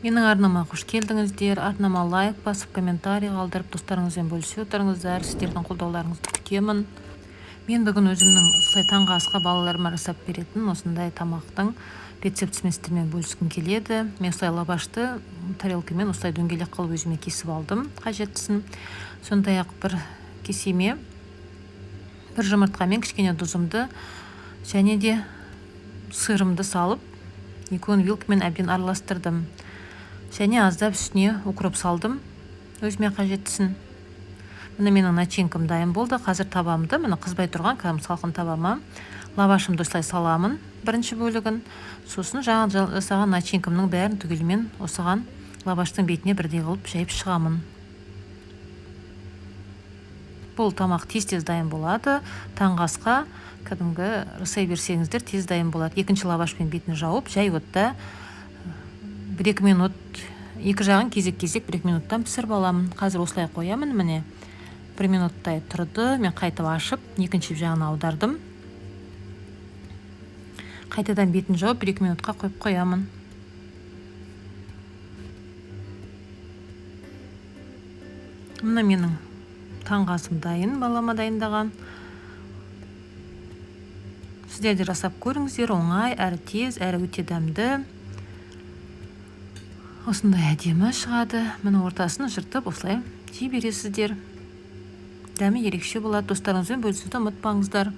Менің арнама қош келдіңіздер. Арнама лайк басып, комментарий қалдырып, достарыңызбен бөлісе отырыңыздар. Сіздердің қолдауларыңызды күтемін. Мен бүгін өзімнің осылай таңғы асқа балаларыма жасап беретін осындай тамақтың рецептісімен сіздермен бөліскім келеді. Мен осылай лавашты тарелкамен осылай дөңгелек қылып өзіме кесіп алдым қажеттісін. Сондай-ақ бір кесеме бір жұмыртқамен кішкене тұзымды және де сырымды салып, екеуін вилкамен әбден араластырдым. Және аздап үстіне укроп салдым өзіме қажеттісін. Міне, менің начинкам дайын болды. Қазір табамды, міне, қызбай тұрған кәдімгі салқын табама лавашымды осылай саламын, бірінші бөлігін. Сосын жаңа жасаған начинкамның бәрін түгелімен осыған, лаваштың бетіне бірдей қылып жайып шығамын. Бұл тамақ тез-тез дайын болады. Таңғы асқа кәдімгі жасай берсеңіздер, тез дайын болады. Екінші лавашпен бетін жауып, жай отта 1-2 минут, екі жағын кезек-кезек 1-2 минуттан пісіріп аламын. Қазір осылай қоямын. Міне, 1 минуттай тұрды. Мен қайтып ашып, екінші жағына аудардым. Қайтадан бетін жауып, 1-2 минутқа қойып қоямын. Мына менің таңғы асым дайын, балама дайындаған. Сіздер де жасап көріңіздер, оңай, әрі тез, әрі өте дәмді. Осындай әдемі шығады. Міне, ортасын жыртып, осылай жей бересіздер. Дәмі ерекше болады. Достарыңызбен бөлісуді ұмытпаңыздар.